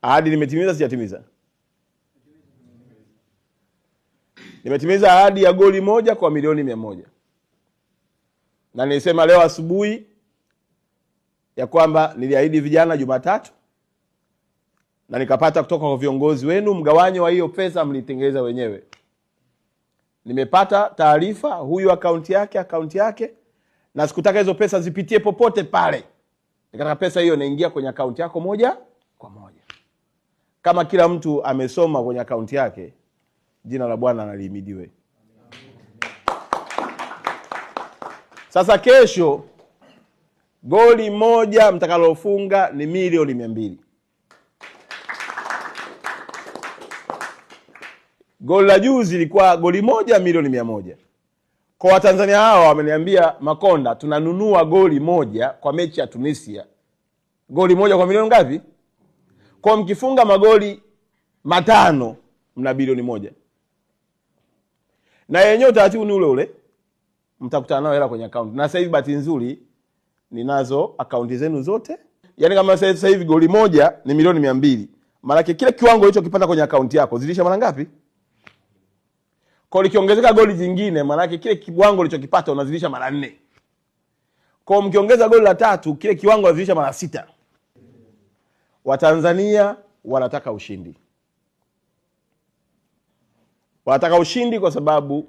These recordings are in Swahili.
Ahadi nimetimiza, sijatimiza? Nimetimiza ahadi ya goli moja kwa milioni 100. Na nilisema leo asubuhi ya kwamba niliahidi vijana Jumatatu na nikapata kutoka kwa viongozi wenu mgawanyo wa hiyo pesa mlitengeneza wenyewe. Nimepata taarifa huyu akaunti yake, akaunti yake, na sikutaka hizo pesa zipitie popote pale. Nikataka pesa hiyo inaingia kwenye akaunti yako moja kwa moja. Kama kila mtu amesoma kwenye akaunti yake, jina la Bwana nalihimidiwe. Sasa kesho goli moja mtakalofunga ni milioni 200. Goli la juzi ilikuwa goli moja milioni 100. Kwa Watanzania hawa wameniambia, Makonda, tunanunua goli moja kwa mechi ya Tunisia. Goli moja kwa milioni ngapi? Kwa mkifunga magoli 5 mna bilioni 1. Na yenyewe utaratibu ni ule ule. Mtakutana nao hela kwenye account. Na sasa hivi bahati nzuri ninazo akaunti zenu zote. Yaani kama sasa hivi goli moja ni milioni 200. Maana kile kiwango ulichokipata kwenye akaunti yako zidisha mara ngapi? Kwa likiongezeka goli jingine, maana yake kile kiwango ulichokipata unazidisha mara 4. Kwa mkiongeza goli la 3, kile kiwango unazidisha mara 6. Watanzania wanataka ushindi. Wanataka ushindi kwa sababu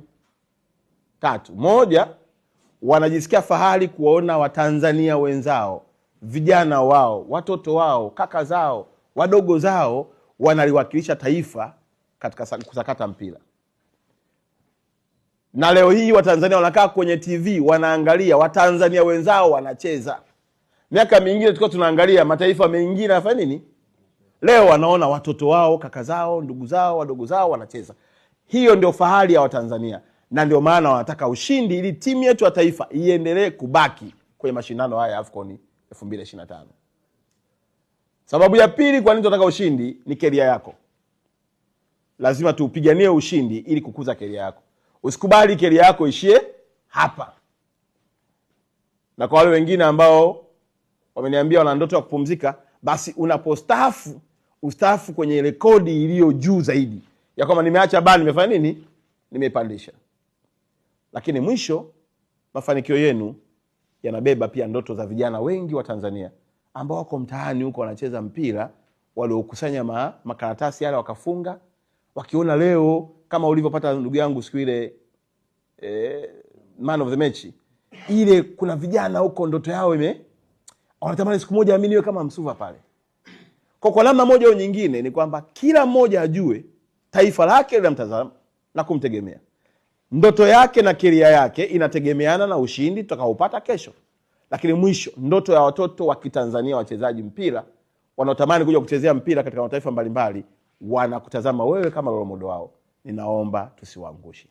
3. Moja, wanajisikia fahari kuwaona Watanzania wenzao, vijana wao, watoto wao, kaka zao, wadogo zao wanaliwakilisha taifa katika kusakata mpira. Na leo hii Watanzania wanakaa kwenye TV wanaangalia Watanzania wenzao wanacheza. Miaka mingine tulikuwa tunaangalia mataifa mengine yanafanya nini? Leo wanaona watoto wao, kaka zao, ndugu zao, wadogo zao wanacheza. Hiyo ndio fahari ya Watanzania. Na ndio maana wanataka ushindi ili timu yetu ya taifa iendelee kubaki kwenye mashindano haya ya AFCON 2025. Sababu ya pili kwa nini tunataka ushindi ni keria yako. Lazima tuupiganie ushindi ili kukuza keria yako. Usikubali keria yako ishie hapa. Na kwa wale wengine ambao wameniambia wana ndoto ya kupumzika, basi unapostaafu, ustaafu kwenye rekodi iliyo juu zaidi. Ya kwamba nimeacha bali nimefanya nini? Nimepandisha. Lakini mwisho mafanikio yenu yanabeba pia ndoto za vijana wengi wa Tanzania ambao wako mtaani huko wanacheza mpira, waliokusanya makaratasi yale wakafunga, wakiona leo kama ulivyopata ndugu yangu siku ile man of the match ile, kuna vijana huko ndoto yao wanatamani siku moja mimi niwe kama Msuva pale. Kwa namna moja au nyingine ni kwamba kila mmoja ajue taifa lake linamtazama na kumtegemea. Ndoto yake na keria yake inategemeana na ushindi tutakaopata kesho. Lakini mwisho ndoto ya watoto wa Kitanzania wachezaji mpira wanaotamani kuja kuchezea mpira katika mataifa mbalimbali wanakutazama wewe kama role model wao. Ninaomba tusiwaangushe.